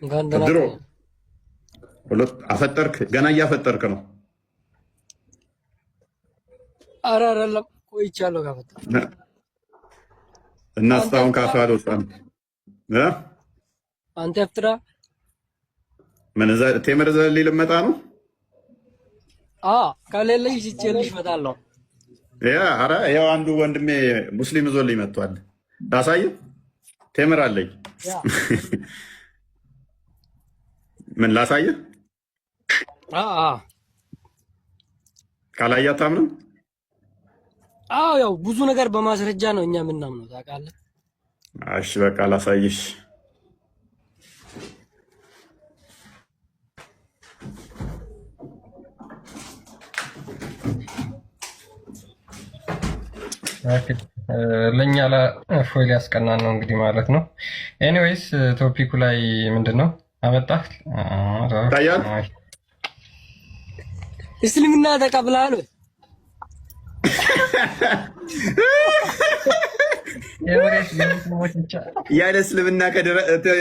እንኳን ደህና ድሮ ቆየህ። አፈጠርክ? ገና እያፈጠርክ ነው። አረ አይደለም፣ ቆይቻለሁ ካፈጠርኩ። እና አንተ እስካሁን አፍጥራ፣ ካፍህ አልወጣም እ? አንተ አፍጥራ። ምን ቴምር ዘሌ ልመጣ ነው? አ ከሌለሽ ይዤልሽ እመጣለሁ። Yeah፣ ኧረ ያው አንዱ ወንድሜ ሙስሊም ይዞልኝ መጥቷል። ላሳይህ? ቴምር አለኝ። ያ ምን ላሳይህ? አ አ ካላየህ አታምንም? አዎ፣ ያው ብዙ ነገር በማስረጃ ነው እኛ የምናምነው፣ ታውቃለህ። እሺ በቃ ላሳይሽ። Okay፣ ለእኛ ለእፎይ ሊያስቀናን ነው እንግዲህ ማለት ነው። Anyways topic ኡ ላይ ምንድን ነው አመጣህ? ይታያል። እስልምና ተቀብለሃል ወይ? የመሬት የሙስሊሞች ብቻ ያለ እስልምና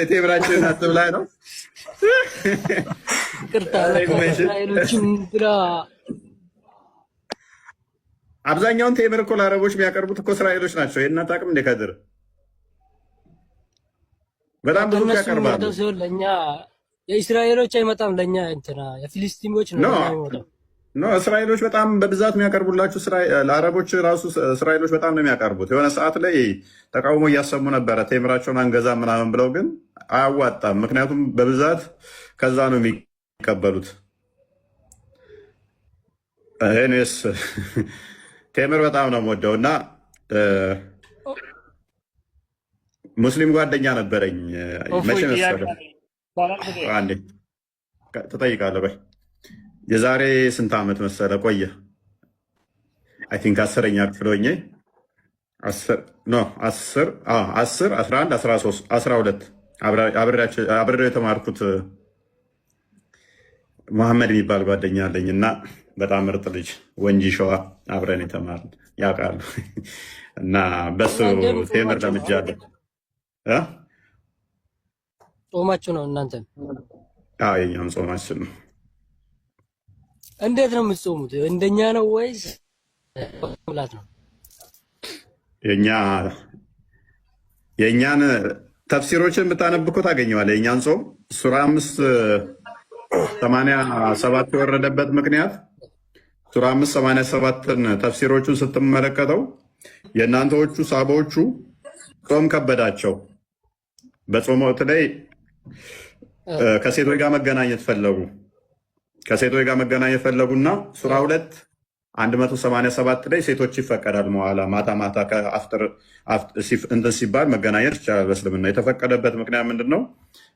ቴምራችንን አትብላ ነው። ይቅርታ፣ ኧረ ለካ ይመችህ። እስራኤሎችም ብላ አብዛኛውን ቴምር እኮ ለአረቦች የሚያቀርቡት እኮ እስራኤሎች ናቸው። የእናንተ አቅም እንደ ከድር በጣም ብዙ እኮ ከእነሱ ያቀርባሉ። የሚመጣው ሲሆን ለእኛ የእስራኤሎች አይመጣም። ለእኛ እንትና የፊሊስጢሞች ነው ኖ ለእኛ የሚመጣው። No፣ እስራኤሎች በጣም በብዛት የሚያቀርቡላችሁ ለአረቦች ራሱ እስራኤሎች በጣም ነው የሚያቀርቡት። የሆነ ሰዓት ላይ ተቃውሞ እያሰሙ ነበረ፣ ቴምራቸውን አንገዛ ምናምን ብለው፣ ግን አያዋጣም። ምክንያቱም በብዛት ከዛ ነው የሚቀበሉት። Anyways ቴምር በጣም ነው የምወደው እና ሙስሊም ጓደኛ ነበረኝ። መቼ እፎይ ጥያቄ መሰለህ? አለኝ። ይባላል እንዴ? አንዴ ትጠይቃለህ። ቆይ የዛሬ ስንት ዓመት መሰለ ቆየ፣ I think 10ኛ ክፍል ሆኜ no 10፣ 10፣ 11፣ 13፣ 12 አብሬው የተማርኩት መሐመድ የሚባል ጓደኛ አለኝ እና በጣም ምርጥ ልጅ፣ ወንጂ ሸዋ አብረን የተማርን ያውቃሉ። እና በሱ እናንተም ቴምር ጾማችሁ ነው? ለምጃለሁ እ? ጾማችሁ ነው እናንተም? አዎ የኛም ጾማችን ነው። እንዴት ነው የምትጾሙት? እንደኛ ነው ወይስ መብላት ነው? የኛ የእኛን ተፍሲሮችን ብታነብ እኮ ታገኘዋለህ። የእኛን ጾም ሱራ 5:87 የወረደበት ምክንያት፣ ሱራ 5:87ን ተፍሲሮቹን ስትመለከተው የእናንተዎቹ ሳቦቹ ጾም ከበዳቸው። በጾም ወቅት ላይ ከሴቶች ጋር መገናኘት ፈለጉ። ከሴቶች ጋር መገናኘት ፈለጉና ሱራ 2:187 ላይ ሴቶች ይፈቀዳል መዋላ ማታ ማታ ከአፍጥር እንትን ሲባል መገናኘት ይቻላል። በእስልምና የተፈቀደበት ምክንያት ምንድን ነው?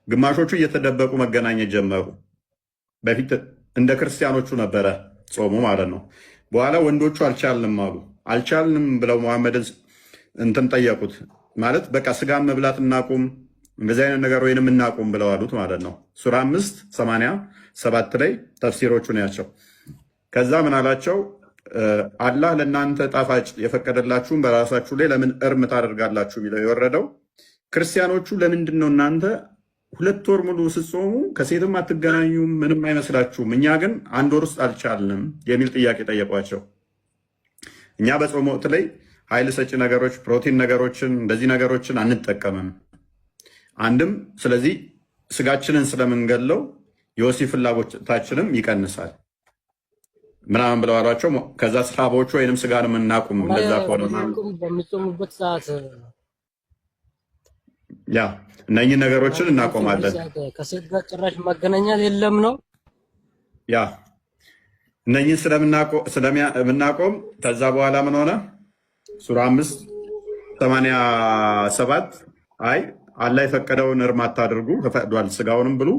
ግማሾቹ እየተደበቁ መገናኘት ጀመሩ። በፊት እንደ ክርስቲያኖቹ ነበረ ጾሙ ማለት ነው። በኋላ ወንዶቹ አልቻልንም አሉ። አልቻልንም ብለው መሐመድን እንትን ጠየቁት። ማለት በቃ ስጋን መብላት እናቁም፣ እንደዚህ አይነት ነገር ወይንም እናቁም ብለው አሉት ማለት ነው። ሱራ 5:87 ላይ ተፍሲሮቹ ናቸው። ከዛ ምን አላቸው? አላህ ለእናንተ ጣፋጭ የፈቀደላችሁን በራሳችሁ ላይ ለምን እርም ታደርጋላችሁ የሚለው የወረደው ክርስቲያኖቹ ለምንድን ነው እናንተ 2 ወር ሙሉ ስትጾሙ ከሴትም አትገናኙም፣ ምንም አይመስላችሁም፣ እኛ ግን አንድ ወር ውስጥ አልቻልንም የሚል ጥያቄ ጠየቋቸው። እኛ በጾም ወቅት ላይ ኃይል ሰጪ ነገሮች፣ ፕሮቲን ነገሮችን፣ እንደዚህ ነገሮችን አንጠቀምም አንድም። ስለዚህ ስጋችንን ስለምንገለው የወሲብ ፍላጎታችንም ይቀንሳል ምናምን ብለው አሏቸው። ከዛ ሰሃቦቹ ወይንም ስጋንም እናቁም እንደዛ ከሆነ በሚጾሙበት ሰዓት ያ እነኚህ ነገሮችን በሚጾሙበት እናቆማለን። ሰዓት ከሴት ጋር ጭራሽ መገናኘት የለም ነው። ያ እነኚህን ስለምናቆም ከዛ በኋላ ምን ሆነ? ሱራ 5:87 አይ አላህ የፈቀደውን እርም አታድርጉ፣ ተፈቅዷል፣ ስጋውንም ብሉ፣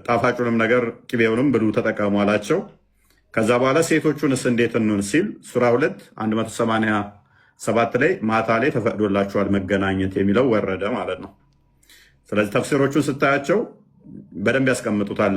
ጣፋጩንም ነገር ቅቤውንም ብሉ ተጠቀሙ አላቸው። ከዛ በኋላ ሴቶቹንስ እንዴት እንሁን ሲል ሱራ 2:187 ላይ ማታ ላይ ተፈቅዶላቸዋል መገናኘት የሚለው ወረደ ማለት ነው። ስለዚህ ተፍሲሮቹን ስታያቸው በደንብ ያስቀምጡታል።